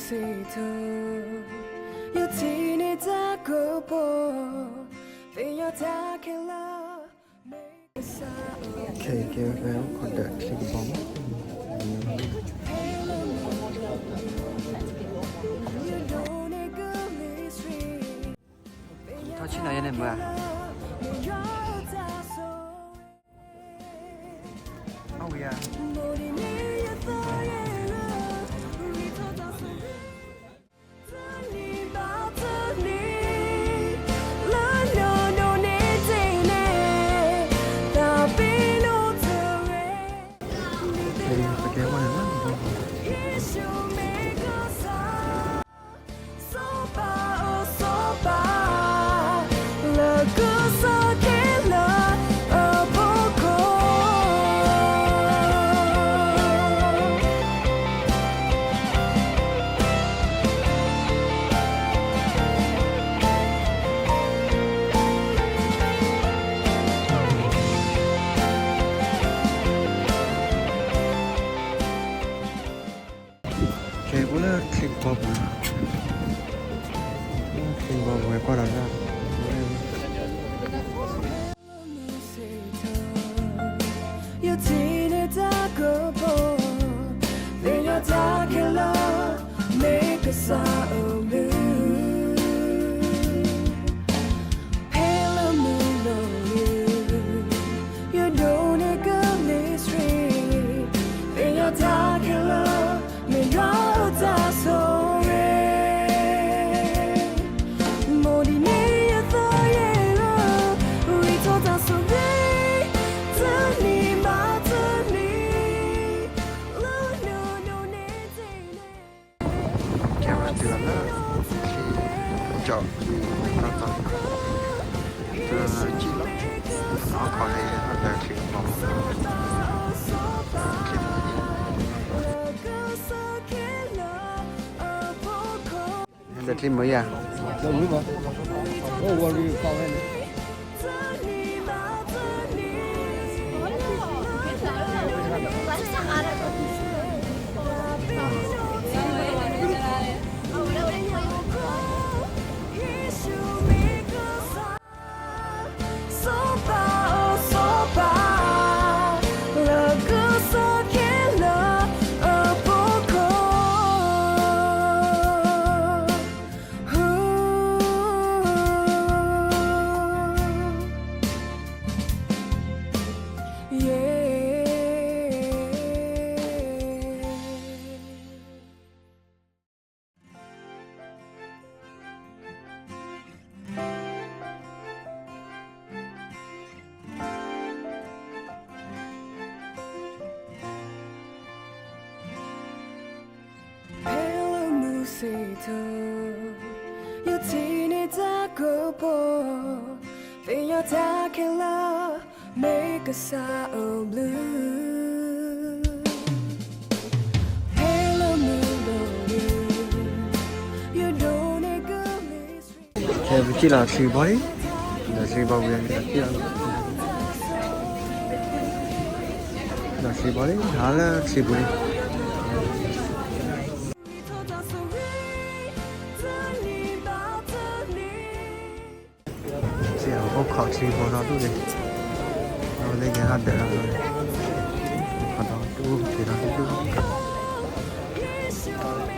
ယထံၣ်န့ၢ်တၢ်ကပီၤ, သ့ၣ်ညါတၢ်ခဲလၢာ်, မ့ၢ်ကစၢ်အ ခဲကဲဝဲအိၣ်ခိးဒီးချံကပီၤမး, ထီၣ်ဆံၣ်နီၤယဲန့ၣ်မၢ်, အဝံၤဧါ. ကဲ အိၣ်လၢချံကပီၤပူၤ, ချံကပီၤပူၤဝဲကွၢ်ဒီးတၢ် ယထံၣ်န့ၢ်တၢ်ကပီၤ, သ့ၣ်ညါတၢ်ခဲလၢာ်, မ့ၢ်ကစၢ်အဘျုး ဖဲလၢမုၢ်လီၤလံ, ယဒိးန့ၢ်ကလံၤဆှံ, သ့ၣ်ညါတၢ်ခဲလၢာ်, မ့ၢ်ယွၤအတၢ်ဆိၣ်ဂ့ၤ, မိၢ်ဒ်န့ၣ်ယသးယ့လီၤ, ဂံၢ်ထီၣ်တၢ်ဆိၣ်ဂ့ၤ, တနံၤဘၣ်တနံၤ, လၢနဒိးန့ၢ်တၢ်န့ၣ် ကဲဝဲတုၤလီၤလၢ ကၠီၣ် တီတီ တကံၢ်လီၤ, အခိၣ်န့ၣ်ဟဲဒီးချံကပီၤ, ဟဲဒီးချံမုၢ်ယၤ, စီၤပၤဧၢ စီၤပၤ လၢကစၢ်ခဲလၢာ်အဖီခိၣ်, ယဲ ဖဲလၢမုၢ်ဆ့ၣ်ထီၣ်, ယထံၣ်န့ၢ်တၢ်ကပီၤ, သ့ၣ်ညါတၢ်ခဲလၢာ်, မ့ၢ်ကစၢ်အဘျုး, ဖဲလၢမုၢ်လီၤလံ, ယဒိးန့ၢ်ကလံၤဆှံ, ခဲပထံၣ်လီၤချံကပီၤလံ, ဒီးချံကပီၤဝံၤဒီးထံၣ်လီၤ, ဒီးချံကပီၤလံ ဟးလၢချံပူၤလံ, အိၣ်ခိးချံကပီၤဒီဒူၣ်န့ၣ်, အဝဲသ့ၣ်ကဟးဒၢးဒီး, အိၣ်ခိးဒီဒူၣ်က့ၤဒီဒူၣ်,